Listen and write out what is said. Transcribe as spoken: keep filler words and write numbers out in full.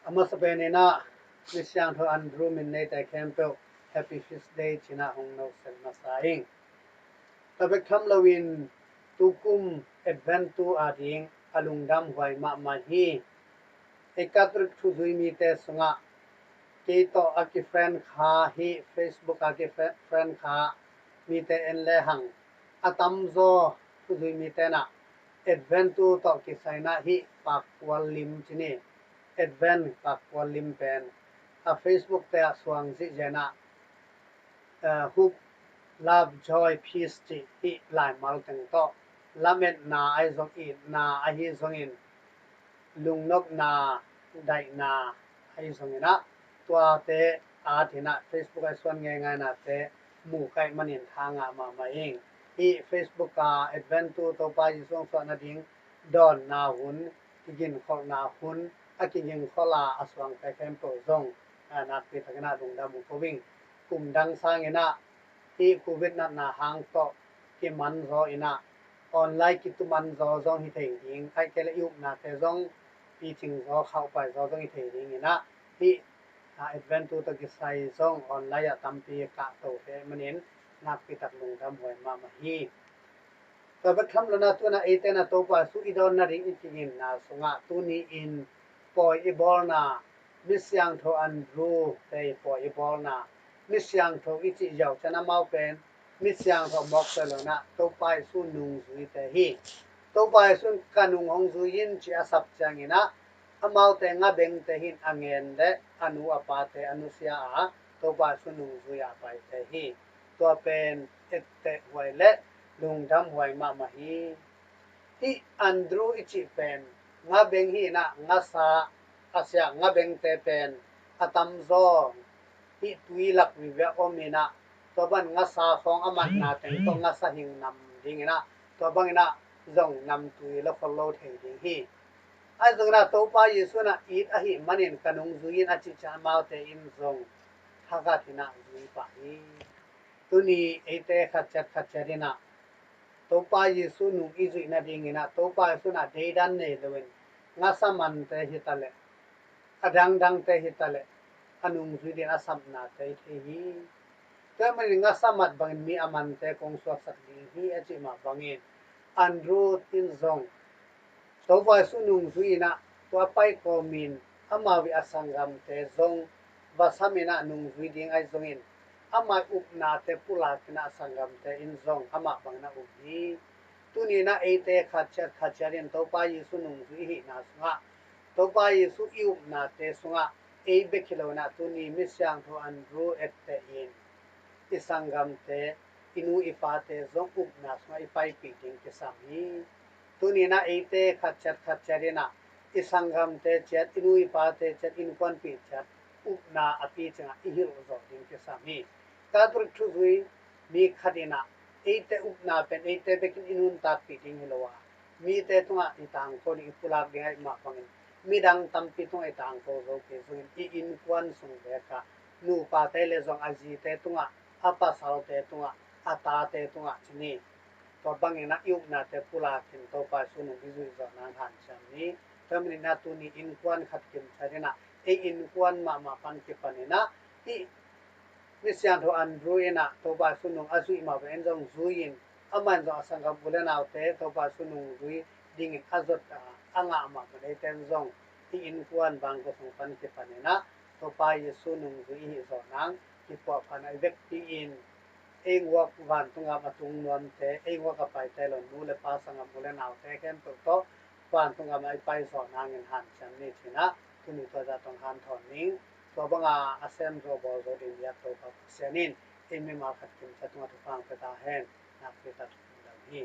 A masa penin ah Misiangtho Andrew min neite khempeuh Happy Feast Day ci-in ah hong nohsel masa ing. Tua bek tham loin tukum Advent tu ading a lungdam huai mahmah hi. Ei Catholic thuzui mite sungah kei tawh a kifriend kha hi, Facebook a kifriend kha mite en lehang a tamzaw thuzui mite in ah Advent tu tawh kisai in ah hih pakkual lim ci ni, Advent pakkual lim pen a Facebook te ah suang zihziah in ah, eh, hope, love, joy, peace cih hih laimal teng tawh lametna ahi zong, itna ahi zongin, lungnopna, daihna ahi zongin ah tuate at in ah Facebook a suan ngeingai nate mu ka hih manin tha ngah mahmah ing. Hih Facebook a Advent tu Topa Jesu hong suah nading dawnna hun, kiginkholhna hun, a kiginkholh a a suangte khempeuh zong, ah, nakpi takin ah lungdam uh ko ing. Kum dang sangin ah hih Covid natna hang tawh kimanzaw in ah online kitumanzaw zong hi thei ding, ahih kei leh i upnate zong picingzaw, khauhpaizaw zong hi thei dingin ah hih, ah, Advent tu tawh kisai zong online ah tampi kahto hi manin nakpi tak lungdam huai mahmah hi. Tua bek tham loin ah tu-in ah eite in ah Topa Jesu i dawn nading i kiginna sungah tuni-in pawi i bawlna, Misiangtho Andrew te pawi i bawlna, Misiangtho i cih ziau ciang amau pen Misiangtho mawk peuh lo-in ah Topa Jesu nungzuite hi. Topa Jesu in ka nung hong zui in ci a sap ciangin ah amaute ngabengte hi-in a ngen leh a nu a pate a nusia a Topa Jesu nungzui a paite hi. Tua pen etteh huai leh lungdam huai mahmah hi. Hih Andrew i cih pen ngabeng hi-in ah ngasa a sia, ngabengte pen a tamzaw hih tui lak viviak om in ah tua bang ngasa khawng a matna teng tawh ngasa hing nam dingin ah tua bangin ah zong namtui la khol lo thei ding hi. Ahi zongin ah Topa Jesu in ah it ahih manin ka nung zui in a cih ciang amaute in zong thahat in ah zui pah hi. Tuni eite khat ciat khat ciat in ah Topa Jesu nung i zuih nadingin ah Topa Jesu in ah deidan nei loin ngasa mante hi ta leh, a dangdangte hi ta leh, a nungzui dingin a sapnate i thei hi. Tua ahih manin ngasa mat bangin mi a mante kong suaksak ding hi a cih mah bangin Andrew in zong Topa Jesu nungzui in ah tua pai kawmin amau ii a sanggamte zong va sam in ah nungzui ding ahi zongin amah ii upnate pulak in ah a sanggamte in zong amah bangin a um hi. Tuni in ah eite khat ciat khat ciat in Topa Jesu nungzui i hihna sungah Topa Jesu i upnate sungah ei bek hi lo in ah tuni Misiangtho Andrew etteh in i sanggamte, i nu i pate zong upna sungah i paipih ding kisam hi. Tuni in ah eite khat ciat khat ciat in ah i sanggamte ciat, i nu i pate ciat, innkuanpih ciat upna a picing ah i hilh zawh ding kisam hi. Catholic thuzui mi khat in ah eite upna pen eite bekin i nuntakpih ding hi lo a, mite tungah i tangko ding, i pulak ding ahih mah bangin midang tampi tungah i tangko zo kei zongin i innkuan sung bek ah nupate leh zong a zite tungah, a pasalte tungah, a tate tungah ci ni. Tua bangin ah i upnate pulak in Topa Jesu nung i zuih zawh nang hanciam ni. Tua manin ah tuni innkuan khat kim ciat in ah ei innkuan mahmah pan kipan in ah hih Misiangtho Andrew in ah Topa Jesu nung a zuih mah bangin zong zui in, amah in zong a sanggam u leh naute Topa Jesu nungzui dingin a zot a, a ngah mah bangin eite in zong i innkuan bangkua sung pan kipan in ah Topa Jesu nungzui i hih zawh nang kipuahphatna i vekpi in, ei nguak vantung gam a tung nuamte, ei nguak a paite lo nu leh pa, sanggam u leh naute khempeuh tawh vantung gam ah i pai zawh nangin hanciam ni ci-in ah tuni tua zah tawh hong hanthawn ning. Tua banga a sem zo bawl zo ding biak Topa Pasian in ei mimal khat kim ciat tungah thupha hong pia ta hen. Nakpi tak lungdam hi.